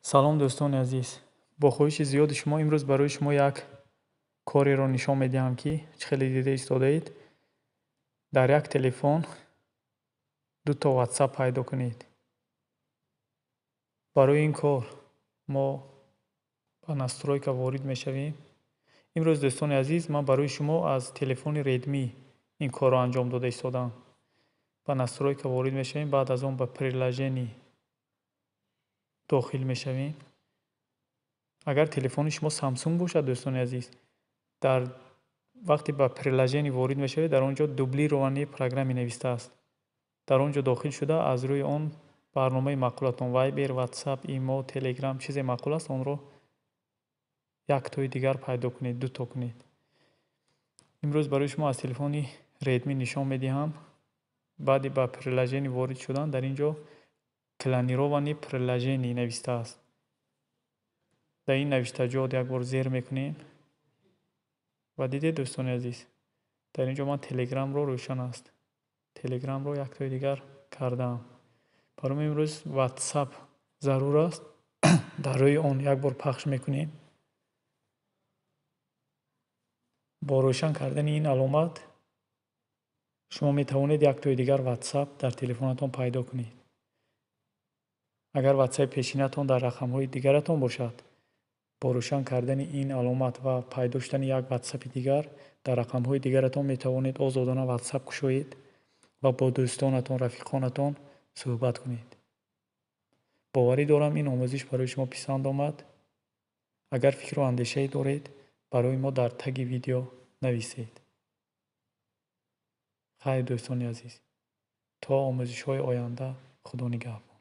Салом, дӯстони азиз! Бо хоҳиши зиёди шумо имрӯз барои шумо як кореро нишон медиҳам, ки чӣ хеле дида истодаед, дар як телефон дуто WhatsApp пайдо кунед. Барои ин кор мо ба настройка ворид мешавем. Имрӯз, дӯстони азиз, ман барои шумо аз телефони Redmi ин корро анҷом дода истодаам. Ба настройка ворид мешавем, баъд аз он ба приложение дохил мешавем. Агар телефони шумо Samsung бошад, дӯстони азиз, дар вақте ба приложение ворид мешавед, дар он ҷо «Дублирование программы» навистааст. Дар он ҷо дохил шуда, аз рӯи он барномаи маъқулатон, Viber, WhatsApp, Имо, Telegram, чизе маъқул аст, онро яктои дигар пайдо кунед, дуто кунед. Имрӯз барои шумо аз телефони Redmi нишон медиҳам. Баъди ба приложение ворид шудан, дар ин ҷо «Клонирование приложений» навистааст. Дар ин навиштаҷот як бор зер мекунем ва дидед, дӯстони азиз, дар ин ҷо ман Телеграмро рӯшан аст, Телеграмро яктои дигар кардаам. Барои мо имрӯз WhatsApp зарур аст. Дар рӯи он як бор пахш мекунем. Бо рӯшан кардани ин аломат шумо метавонед яктои дигар WhatsApp дар телефонатон пайдо кунед. Агар WhatsApp пешинатон дар рақамҳои дигаратон бошад, бо рӯшан кардани ин аломат ва пайдо шудани як WhatsApp дигар дар рақамҳои дигаратон, метавонед озодона WhatsApp кушоед ва бо дӯстонатон, рафиқонатон суҳбат кунед. Боварӣ дорам, ин омӯзиш барои шумо писанд омад. Агар фикру андешае доред, барои мо дар таги видео нависед. Хайр, дӯстони азиз, то омӯзишҳои оянда, Худо нигаҳбон.